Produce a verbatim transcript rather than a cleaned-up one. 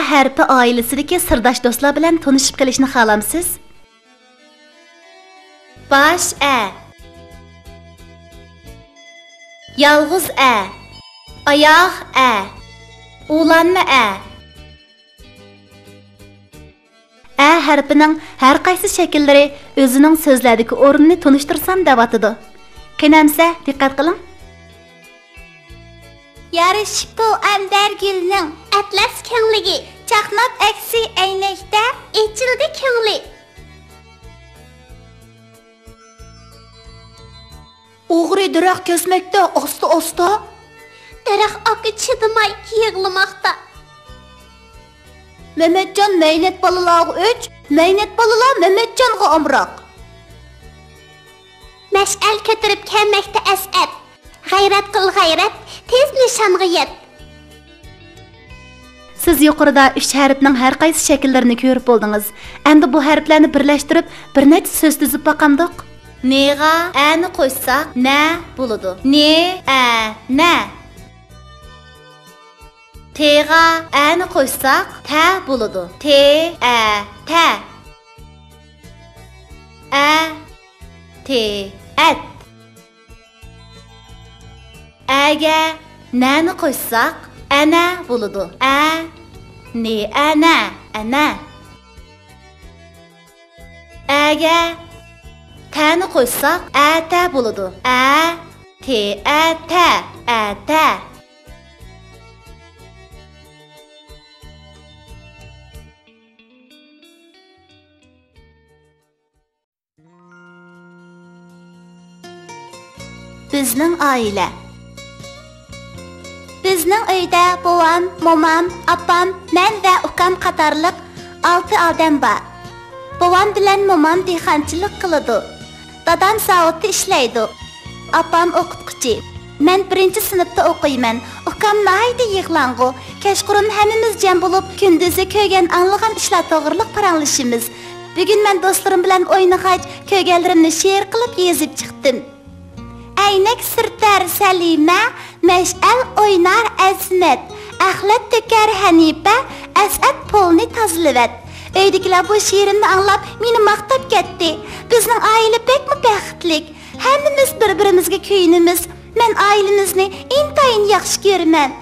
ھەرپى ئائىلىسىدىكى سىرداش دوستلار بىلەن تونۇشۇپ قېلىشنى خالامسىز؟ باش ئە. يالغۇز ئە. ئاياغ ئە. ئۇلانما ئە. ئە ھەرپىنىڭ ھەر قايسى شەكىللىرى ئۆزىنىڭ سۆزلەردىكى ئورنىنى تونۇشتۇرسام دەۋاتىدۇ. قېنى ئەمسە، دىققەت قىلىڭ. يارىشىپتۇ ئەنبەر گۈلنىڭ ئەتلەس كۆڭلىگە، چاقناپ ئەكسى ئەينەكتە ئېچىلدى كۆڭلى. ئوغرى دەرەخ كەسمەكتە ئاستا-ئاستا. دەرەخ ئاكا چىدىماي يىغلىماقتا. مەمەتجان مەينەت بالىلارغا ئۆچ، مەينەت بالىلار مەمەتجانغا ئامراق. مەشئەل كۆتۈرۈپ كەلمەكتە ئەسئەت. غەيرەت قىل، غەيرەت، تېز نىشانغا يەت. سىز يۇقىرىدا ئۈچ ھەرپنىڭ ھەر قايسى شەكىللىرىنى كۆرۈپ بولدىڭىز. ئەمدى بۇ ھەرپلەرنى بىرلەشتۈرۈپ، بىر نەچچە سۆز تۈزۈپ باقامدۇق؟ نېغا ئەنى قوشساق، نە بولىدۇ. نې، ئە، نە. تېغا ئەنى قوشساق، تە بولىدۇ. تې، ئە، تە. ئە، تې، ئەت. ئەگە نەنى قوشساق، ئەنە بولىدۇ. ئە، نې، ئەنە، ئەنە. ئەگە تەنى قوشساق، ئەتە بولىدۇ. ئە، تې، ئەتە، ئەتە. بىزنىڭ ئائىلە. بىزنىڭ ئۆيدە بوۋام، مومام، ئاپام، مەن ۋە ئۇكام قاتارلىق ئالتە ئادەم بار. بوۋام بىلەن مومام دېھقانچىلىق قىلىدۇ. دادام زاۋۇتتا ئىشلەيدۇ. ئاپام ئوقۇتقۇچى. مەن بىرىنچى سىنىپتا ئوقۇيمەن. ئۇكام ناھايىتى يىغلاڭغۇ. كەچقۇرۇن ھەممىمىز جەم بولۇپ، كۈندۈزى كۆرگەن، ئاڭلىغان ئىشلار توغرىلىق پاراڭلىشىمىز. بۈگۈن مەن دوستلىرىم بىلەن ئوينىغاچ، كۆرگەنلىرىمنى شېئىر قىلىپ يېزىپ چىقتىم. ئەينەك سۈرتەر سەلىمە، مەشئەل ئوينار ئەزىمەت، ئەخلەت تۆكەر ھەنىپە، ئەسئەت پولنى تازىلىۋەت. ئۆيدىكىلەر بۇ شېئىرىمنى ئاڭلاپ، مېنى ماختاپ كەتتى. بىزنىڭ ئائىلە بەكمۇ بەختلىك. ھەممىمىز بىر-بىرىمىزگە كۆيۈنىمىز. مەن ئائىلىمىزنى ئىنتايىن ياخشى كۆرىمەن.